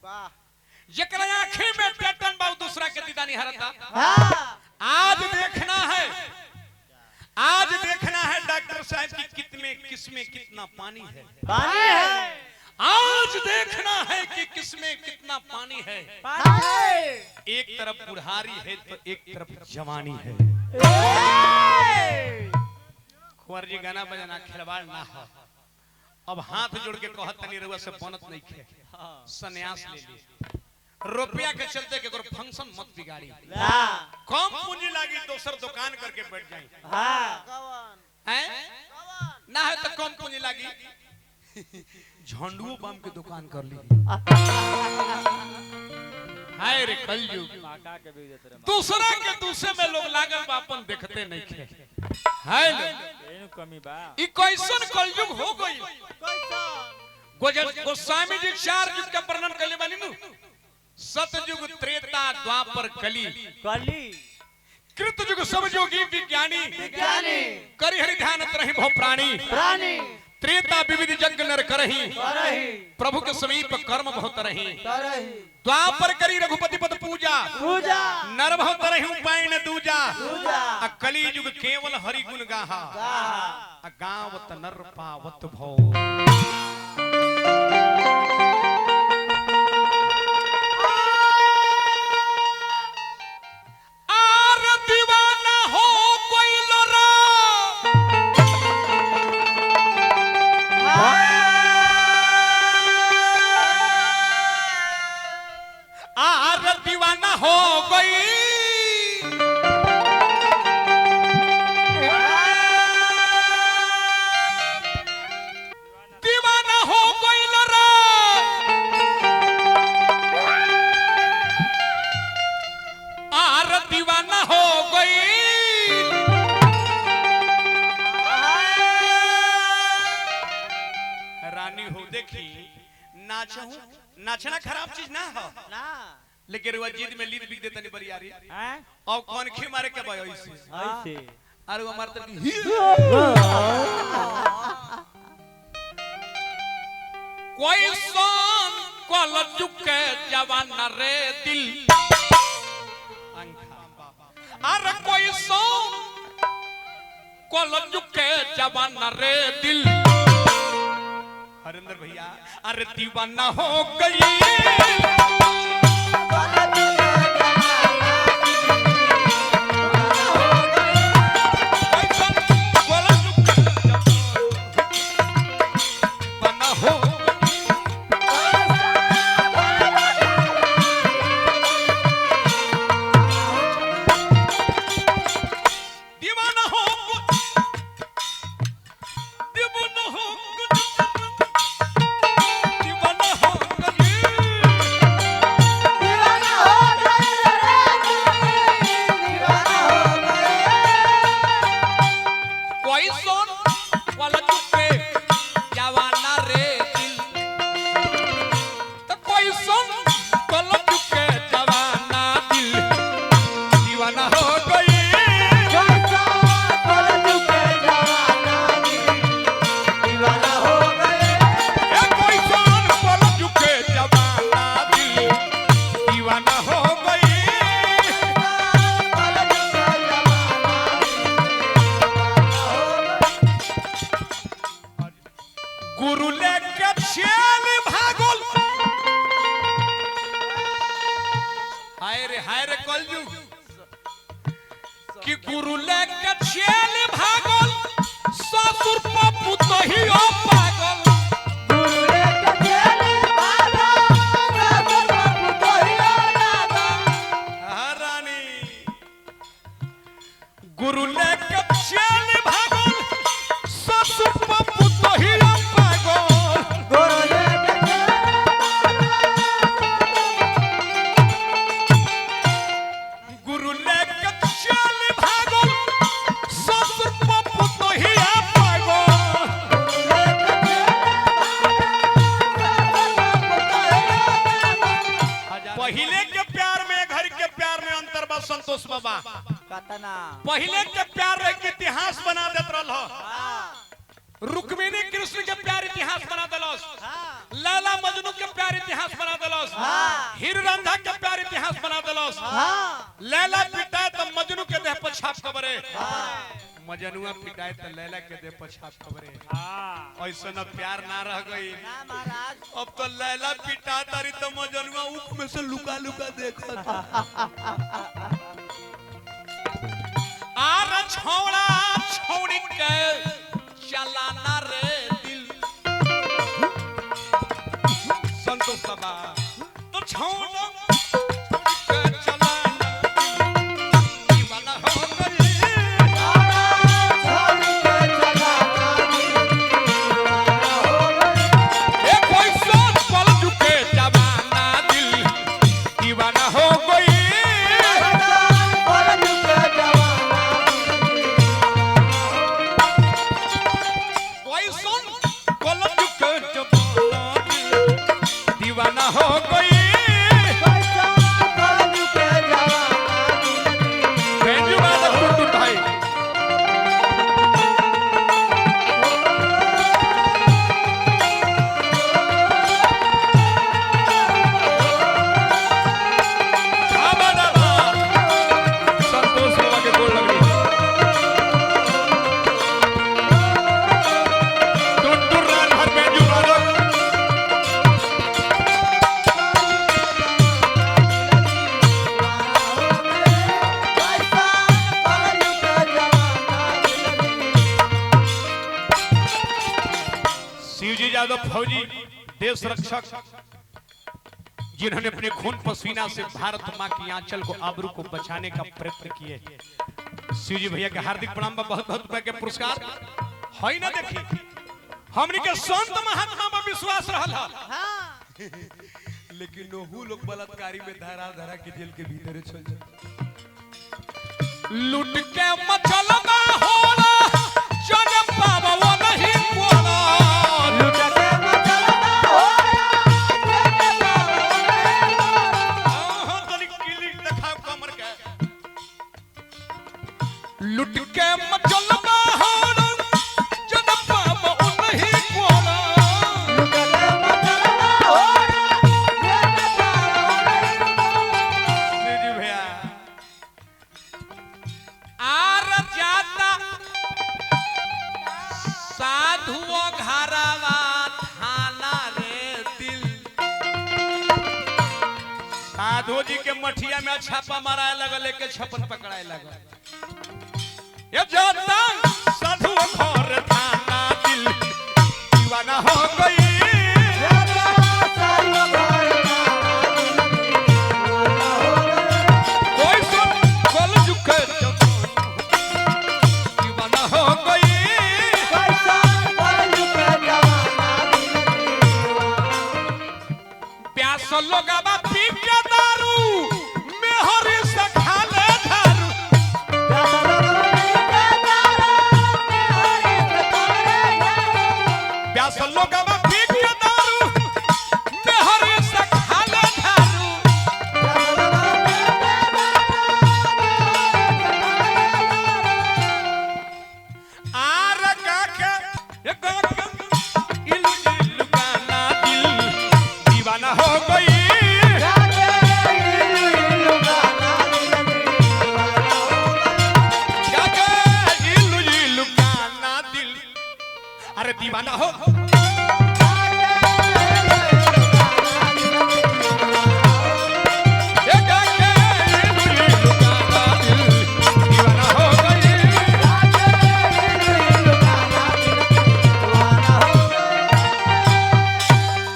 जेकरा आंखी में टेटन बा दूसरा के दीदानी हरता। आज देखना है, आज देखना है डॉक्टर साहब की कितने किसमें कितना पानी है। पानी है। आज देखना है कि किसमें कितना पानी है। पानी है। एक तरफ बुढ़ारी है तो एक तरफ जवानी है। कुंवर जी गाना बजाना खिलवाड़ ना हो। अब हाथ जोड़ के कहत तनी रउआ से बनत नहीं खे, सन्यास ले ली। रुपया के चलते के फंक्शन मत बिगाड़ी। कम पूंजी लागी दोसर दुकान करके बैठ जाई। हैं ना है तो कम पूंजी लागी झंडुओ बम के दुकान कर ली। हाय रे कलयुग, दूसरा के दूसरे में लोग लागल बा अपन देखते नहीं खे। हाय कमी बा। ई कैसन कलयुग हो गई। गोस्वामी जी चार युग का वर्णन कैले बानी नु। सतयुग, त्रेता, द्वापर, कली। कली। कृत युग सब योगी विज्ञानी, विज्ञानी। करि हरि ध्यान तरहि भव प्राणी, प्राणी। त्रेता विविध यज्ञ नर करही, करही। प्रभु के समीप कर्म बहुत रही, करही। द्वापर करी रघुपति पद पूजा, पूजा। नर बहुत रही उपाय न दूजा, दूजा। आ कली युग केवल हरि गुण गाहा, गाहा। आ गावत नर पावत भो। आर दीवाना हो कोई लोरा, आर दीवाना हो गई। दीवाना हो गई लोरा, आर दीवाना हो गई। रानी हो देखी नाचहूं, नाचना खराब चीज ना हो ना, लेकिन रुआ जिद में लीद बिक देता नहीं बरियारी। हैं और कौन खे मारे के भाई ऐसे ऐसे अरे वो मारता कि कोई सोन कल चुके जवाना रे दिल। अरे कोई सोन कल चुके जवाना रे दिल। हरिंदर भैया अरे दीवाना हो गई। दीवाना हो दीवाना हो दीवाना हो दीवाना हो गई। दीवाना हो गए रे दीवाना हो गए। कोई सोन वाला चुपे जवाना रे दिल, तो कोई सोन वाला चुपे जवाना दिल दीवाना हो गई। कैसा कल चुके जवाना दिल दीवाना हो गए। ए कोई सोन वाला चुपे जवाना दिल दीवाना हो गई। कल चुके जवाना दिल दीवाना हो गए। गुरु लेके चल भागल। हाय रे कलयुग कि गुरु लेके चल भागल, ससुर पप्पू तो ही ओ पागल। गुरु लेके चले भागल, ससुर बापू तो ही पागल। हाँ रानी, गुरु लेके चल भागल, ससुर पप्पू तो ही ओ पागल। गुरु लेके चले गुरु लेके चल भागल, ससुर पप्पू तो ही ओ पागल। पहले के प्यार में घर के प्यार में अंतर बा संतोष बाबा। कतना पहले के प्यार एक इतिहास बना देत रहल। रुक्मिणी कृष्ण के प्यार इतिहास बना देलस, लैला मजनू के प्यार इतिहास बना देलस, हीर रंझा के प्यार इतिहास बना दिलस। लैला पिटाए तो मजनू के देह पर छाप खबरे, मजनुआ पिटाए तो लैला के देह पर छाप खबरे। ऐसा न प्यार ना रह गई। अब तो लैला पिटा तारी तो मजनुआ ऊख में से लुका लुका देखत। आर छोड़ा छोड़ी के चलाना रे दिल संतोष बाबा, तो छोड़ा छोड़ी के चलाना दीवाना हो गई। ए कोई सोच पल झुके जवाना दिल दीवाना हो गई। कोई सुन पल झुके जवाना दिल दीवाना हो गई। बेंजू बादल टुटू भाई। हाँ बादल, हाँ। संतोष बाबा के गोल लग रही। टुटू राजभर बेंजू बादल। शिवजी यादव फौजी देश रक्षक, जिन्होंने अपने खून पसीना से भारत मां की आंचल को आबरू को बचाने का प्रयत्न किए। शिवजी भैया के हार्दिक प्रणाम बा, बहुत बहुत रुपए के पुरस्कार है ना। देखी हमनी के संत महात्मा पर विश्वास रहल हा, लेकिन ओहू लोग बलात्कारी में धरा धरा के जेल के भीतर चल जा। लूट के मचलबा होला जन पावा वो नहीं कोला। हाँ, तनी किली देखाओ कमर के। लुट के मचलबा होला जन पावा वो नहीं कोला। जी भैया आर जाता साधुओं घरवा थाना रे दिल। साधु जी के मठिया में छापा माराए लगल, एक छप्पन पकड़ाए लगल। ये जाता साधु घर थाना दिल दीवाना हो गई। कोई सुन कल झुके दीवाना हो गई। प्यास लोगाबा पी के दारू